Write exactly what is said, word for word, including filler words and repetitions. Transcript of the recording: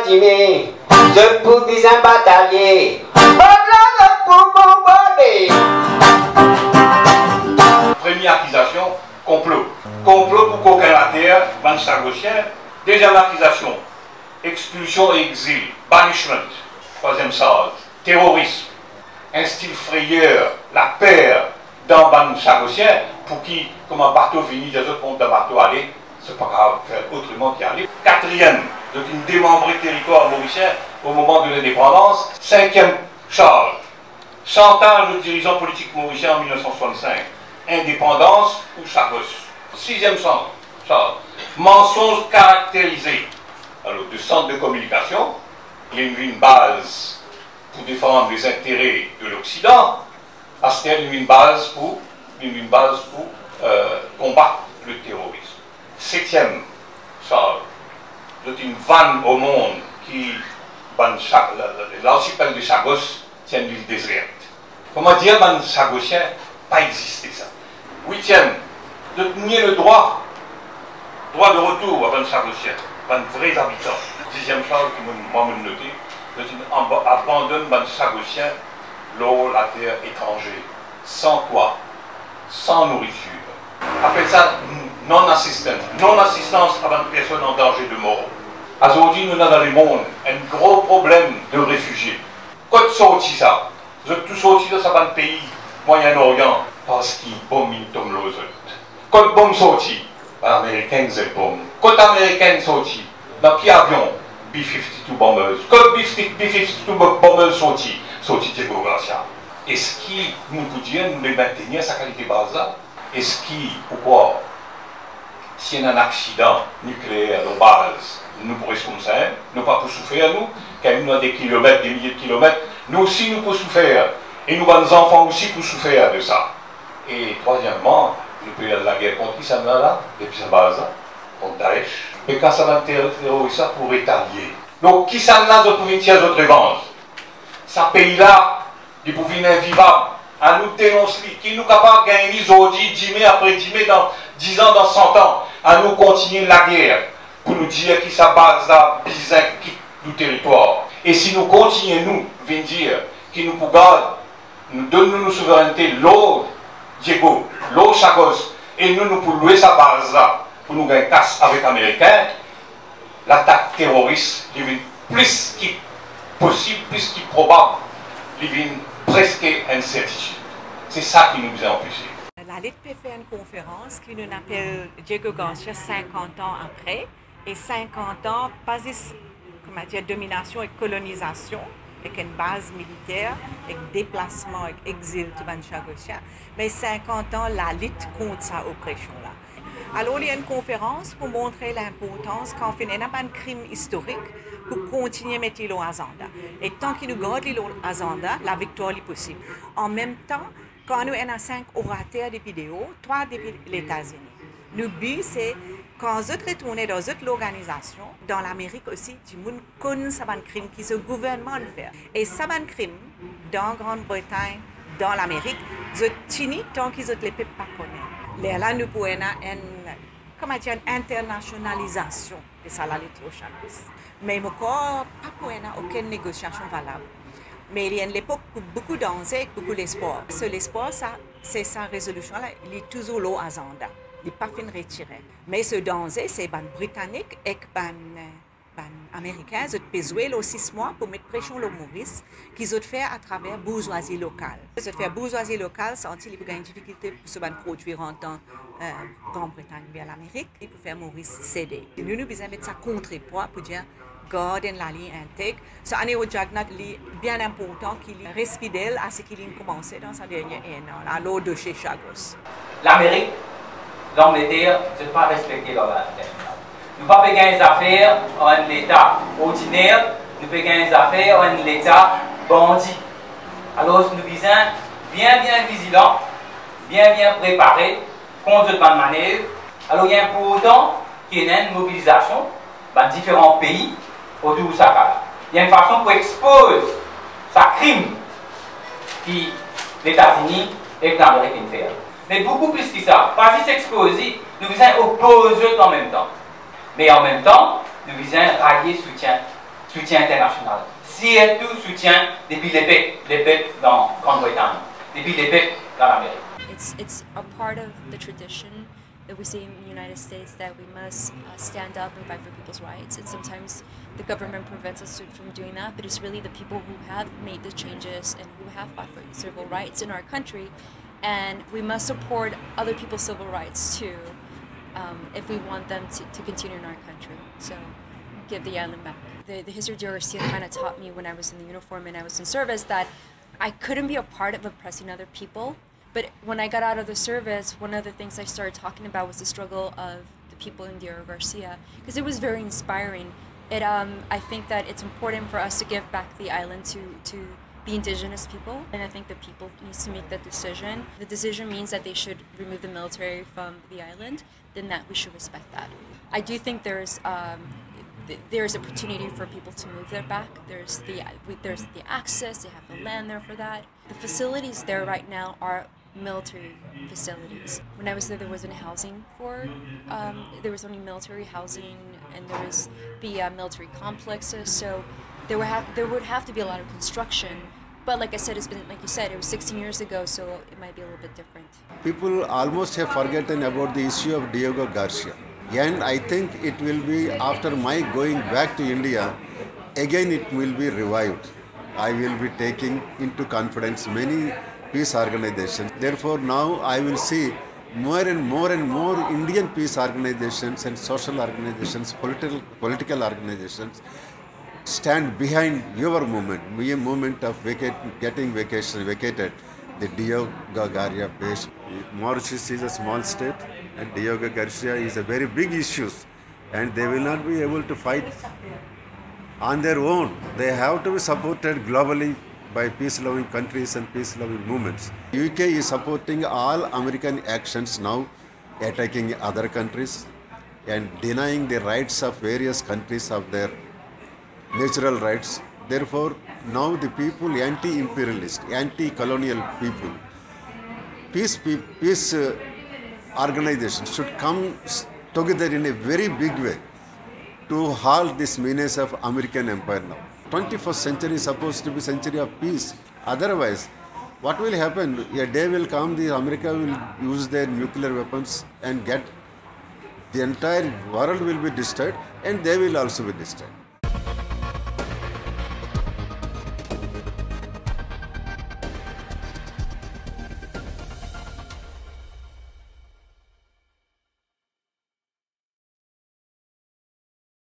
Ime, zot pou bizin bataye. Bann la zot pou bonbade. Premie akizasion, konplo. Konplo pou kokin later, bann Chagosien. Deziem akizasion, expulsion et exil, banishment. Trwaziem sarz, terorism. Instil freyer, laper dan bann Chagosien, pou ki, kouma bato vini, dir zot mont dan bato, ale, zot pa kapav fer otreman ki ale. Katriem, zot inn demanbre teritwar morisien o moman de lindepandans. Sinkiem sarz, shantaz o dirizan politik morisien an mil nef san swasann-sink, indepandans ou Chagos. Siziem sarz, sarz, mansonz karakterize. Alor, de sant de kominikasion, li vinn baz pou defann lezintere de Loksidan, aster li vinn baz pou, li vinn baz pou, euh, konbat le terorism. Setiem sarz, zot inn vann o mond ki bann Cha-, la, la, larsipel de Chagos ti enn lil dezert. Kouma dir bann Chagosien pa existe sa. Witiem, zot nie le drwa, drwa de retour a bann Chagosien, bann vre zabitan. Diziem sarz ki mo, mwa mo note, zot inn aba-, abandonn bann Chagosien lor later etranze, san twa, san nouritir. Apel sa non-assistance, non-assistance à bann personn an danze de mor. Azordi nou ena dan lemond enn gro problem de refizie. Kot sorti sa? Zot tou sorti dan sa bann pei Mwayen Orian, parski bonm inn tom lor zot. Kot bonm sorti? Bann Amerikin zet bonm. Kot Amerikin sorti? Dan ki avion? B fifty-two bombers. Kot B fifty, B fifty-two bo-, bombers sorti? Sorti Diego Garcia. Eski nou pou dir nou le maintenir sa kalite baz la? Eski, ou krwar, si ena enn aksidan nikleer lor baz, nou pou res koumsa, nou pa pou soufer, nou, kan nou a de kilomet, de milie de kilomet, nou osi nou pou soufer, e nou bann zanfan osi pou soufer de sa. E trwaziemman, nou pe al lager kont kisannla la, depi sa baz la, kont Daesh. Me kan sa bann ter-, teroris la pou retalie. Donk, kisannla zot pou vinn tir zot revanz? Sa pei la, li pou vinn invivab. Anou denons li. Ki nou kapav gagn li zordi, dime, apre dime, dan diz an, dan san an. Anou kontigne lager pou nou dir ki sa baz la bizin kit nou teritwar. E si nou kontigne, nou vinn dir ki nou pou gard, nou donn nou, nou souverennte lor Diego, lor Chagos, e nou, nou pou lwe sa baz la pou nou gagn kas avek Amerikin, latak teroris, li vinn plis ki posib, plis ki probab, li vinn preske enn sertitid. Se sa ki nou bizin anpese. Lalit pe fer enn konferans ki nou apel Diego Garcia sinkant an apre, e sinkant an, pa zis, kouma dir, dominasion ek kolonizasion, ek enn baz militer, ek deplasman, ek exil tou bann Chagosien, me sinkant an lalit kont sa opresion la. Alor, li enn konferans pou montre linportans kan finn ena bann krim istorik pou kontigne met li lor azanda. E tan ki nou gard li lor azanda, laviktwar li posib. An mem tan, kan nou ena sink orater depi deor, trwa depi Letazini. Nou bi se, kan zot retourne dan zot lorganizasion, dan Lamerik osi, dimoun konn sa bann krim ki so gouvernman inn fer. E sa bann krim, dan Gran Bretagn, dan Lamerik, zot tini tan ki zot lepep pa kone. Lerla nou pou ena enn, kouma dir, enn internasionalizasion de sa lalit lor Chagos. Me mo krwar pa pou ena okenn negosiasion valab. Me li enn lepok pou boukou danze ek boukou lespwar. So lespwar sa, se sa rezolision la, li touzour lor azanda. Li pa finn retire. Me so danze, se bann Britanik ek bann, bann Amerikin, zot pe zwe lor sis mwa pou met presion lor Moris, ki zot fer atraver bourzwazi lokal. Zot fer bourzwazi lokal santi li pou gagn difikilte pou so bann prodwi rant dan, eh, Gran Bretagn oubien Lamerik, li pou fer Moris sede. Nou, nou bizin met sa kontrepwa pou dir, gard enn laliny integ. So, Annie Jagannath, li bien inportan ki li res fidel a seki linn koumanse dan sa dernie enn an la, lor dosie Chagos. Lamerik, Langleter, zot pa respekte larla internasional. Nou pa pe gagn zafer ar enn leta ordiner, nou pe gagn zafer ar enn leta bandi. Alor, nou bizin bien, bien vizilan, bien, bien prepare, kont zot bann manev. Alor, li inportan ki ena enn mobilizasion bann diferan pei otour sa ka la. Li enn fason pou expoz sa krim ki Letazini ek Lamerik inn fer. Me boukou plis ki sa, pa zis expoz li, nou bizin opoz zot an mem tan. Me an mem tan, nou bizin ralie soutien Soutien internasional, sirtou soutien depi lepep, lepep dan Grann Bretagn, depi lepep dan Lamerik. It's it's a part of the tradition that we see in the United States that we must uh, stand up and fight for people's rights. And sometimes the government prevents us from doing that, but it's really the people who have made the changes and who have fought for civil rights in our country. And we must support other people's civil rights too um, if we want them to, to continue in our country. So give the island back. The, the history of Diego Garcia kind of taught me when I was in the uniform and I was in service that I couldn't be a part of oppressing other people. But when I got out of the service, one of the things I started talking about was the struggle of the people in Diego Garcia, because it was very inspiring. It, um, I think that it's important for us to give back the island to, to the indigenous people, and I think the people needs to make that decision. The decision means that they should remove the military from the island, then that we should respect that. I do think there's um, th- there's opportunity for people to move there back. There's the we, there's the access. They have the land there for that. The facilities there right now are military facilities. When I was there, there wasn't housing for um, there was only military housing, and there was the uh, military complexes. So there would have there would have to be a lot of construction. But like I said, it's been like you said, it was sixteen years ago, so it might be a little bit different. People almost have forgotten about the issue of Diego Garcia. And I think it will be after my going back to India, again it will be revived. I will be taking into confidence many peace organizations. Therefore, now I will see more and more and more Indian peace organizations and social organizations, political, political organizations stand behind your movement, your movement of vacate, getting vacation, vacated the Diego Garcia base. Mauritius is a small state, and Diego Garcia is a very big issue, and they will not be able to fight on their own. They have to be supported globally by peace-loving countries and peace-loving movements. U K is supporting all American actions now, attacking other countries and denying the rights of various countries of their natural rights. Therefore, now the people, anti-imperialist, anti-colonial people, peace, pe- peace uh, organization should come s- together in a very big way to halt this menace of American empire now. twenty-first century is supposed to be century of peace. Otherwise, what will happen? A day will come, the America will use their nuclear weapons and get the entire world will be destroyed, and they will also be destroyed.